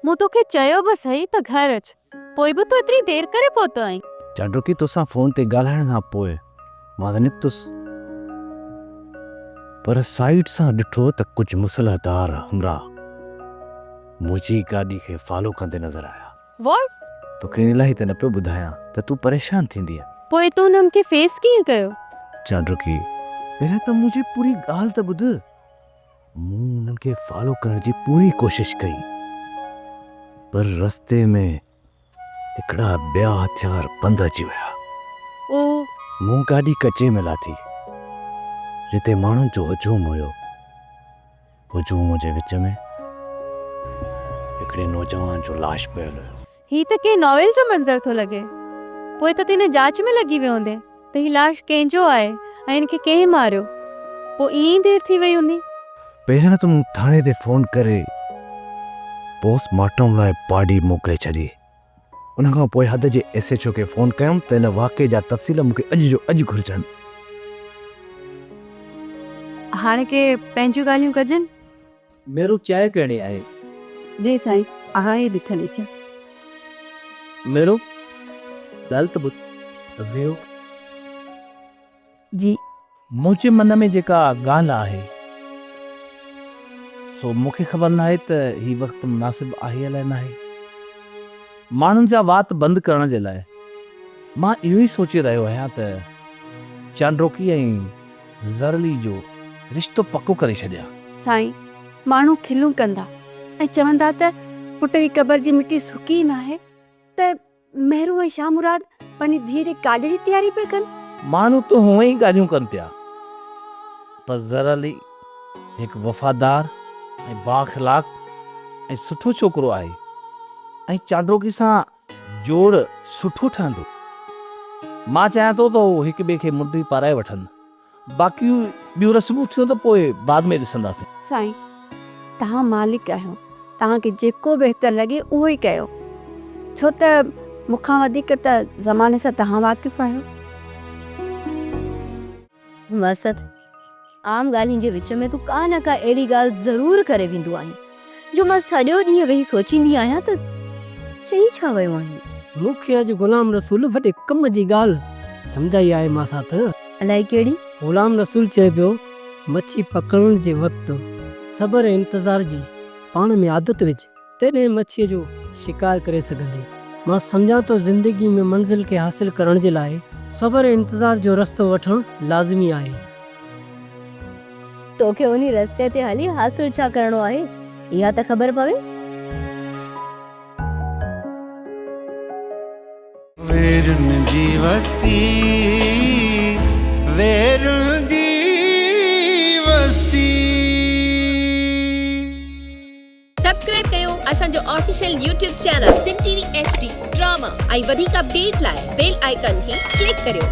مون توکي چيو به سهي ته گهر اچ، پوء به تون ايتري دير ڪري پهتو آهين. چانڊوڪي توسان فون تي ڳالهائڻ کان پوء مان ته نڪتس، پر سائيڊ سان ڏٺو ته ڪجهه مسلح دار همراهه منهنجي گاڏي کي فالو ڪندي نظر آيا. What? توکي ان لاء ئي ته نه پيو ٻڌايان ته تون پريشان ٿيندينء. پوء تون انهن کي فيس ڪيئن ڪيو؟ چانڊوڪي، پهريان ته منهنجي پوري ڳالهه ته ٻڌ. مون انهن کي فالو ڪرڻ جي پوري ڪوشش ڪئي، پر رستي ۾ هڪڙا ٻيا هٿيار بند اچي ويا. او! مون گاڏي ڪچي ۾ لاٿي، جتي ماڻهن جو هجوم هيو. هجوم جي وچ ۾ هڪڙي نوجوان جو لاش پيل هيو. هي ته ڪنهن ناول جو منظر ٿو لڳي. پوء ته تون ان جاچ ۾ لڳي ويو هوندين ته هي لاش ڪنهن جو آهي ۽ هن کي ڪنهن ماريو. پوء ائين ئي دير ٿي وئي هوندي. پهريان ته مون ٿاڻي تي فون ڪري پوسٽ مارٽم لاء باڊي موڪلي ڇڏي. ان کان پوء حد جي ايس ايڇ او کي فون ڪيم ته ان واقعي جا تفصيل مون کي اڄ جو اڄ گهرجن. هاڻي ڪي پنهنجون ڳالهيون ڪجن. ميرو چانهه ڪهڙي آهي؟ جي سائين اها ئي ڏٺل اچ. ميرو ڳالهه ته ٻڌ. ويو. جي. منهنجي من ۾ جيڪا ڳالهه آهي سو مون کي خبر ناهي ته هي وقت مناسب آهي الائي ناهي. ماڻهن جا وات بند ڪرڻ جي لاء مان اهو ئي سوچي رهيو آهيان ته چانڊوڪي ۽ زرلي جو رشتو پڪو ڪري ڇڏيان. سائين، ماڻهو کلون ڪندا ۽ چوندا ته پٽ جي قبر جي مٽي سڪي ئي ناهي ته مهرو ۽ شاهه مراد پنهنجي ڌيء جي ڪاڄ جي تياري پيا ڪن. ماڻهو ته هونئن ئي ڳالهيون ڪن پيا پر زرعلي هڪ وفادار ۽ بااخلاق ۽ سٺو ڇوڪرو آهي ۽ چانڊوڪي سان جوڙ سٺو ٺهندو. مان چاهيان ٿو ته هو هڪ ٻئي کي منڊي پارائي وٺن. باقي ٻيون رسمون ٿيون ته پوء بعد ۾ ڏسنداسين. سائين، توهان مالڪ آهيو، توهان کي جيڪو بهتر لڳي اهو ئي ڪيو، ڇو ته مون کان وڌيڪ ته زماني سان توهان واقف آهيو. مسد، عام ڳالهين جي وچ ۾ تون ڪا نه ڪا اهڙي ڳالهه ضرور ڪري ويندو آهين، جو مان سڄو ڏينهن ويهي سوچيندي آهيان ته چئي ڇا ويو آهين. مون کي اڄ غلام رسول وڏي ڪم جي ڳالهه سمجهائي آهي ماسات. الائي ڪهڙي؟ غلام رسول چئي پيو، مڇي پڪڙڻ جي وقت صبر ۽ انتظار جي پاڻ ۾ عادت وجهه، تڏهن مڇيء جو شڪار ڪري سگهندين. مان سمجهان ٿو زندگيء ۾ منزل کي حاصل ڪرڻ جي لاء صبر ۽ انتظار جو رستو وٺڻ لازمي آهي. توکي انهي رستي تي هلي حاصل ڇا ڪرڻو آهي، اها ته خبر پوي. ويرن جي وستي، ويرن جي وستي. سبسڪرائب ڪيو اسان جو official YouTube channel Sindh T V H D drama ۽ وڌيڪ اپڊيٽ لاء بيل آئيڪان کي ڪلڪ ڪريو.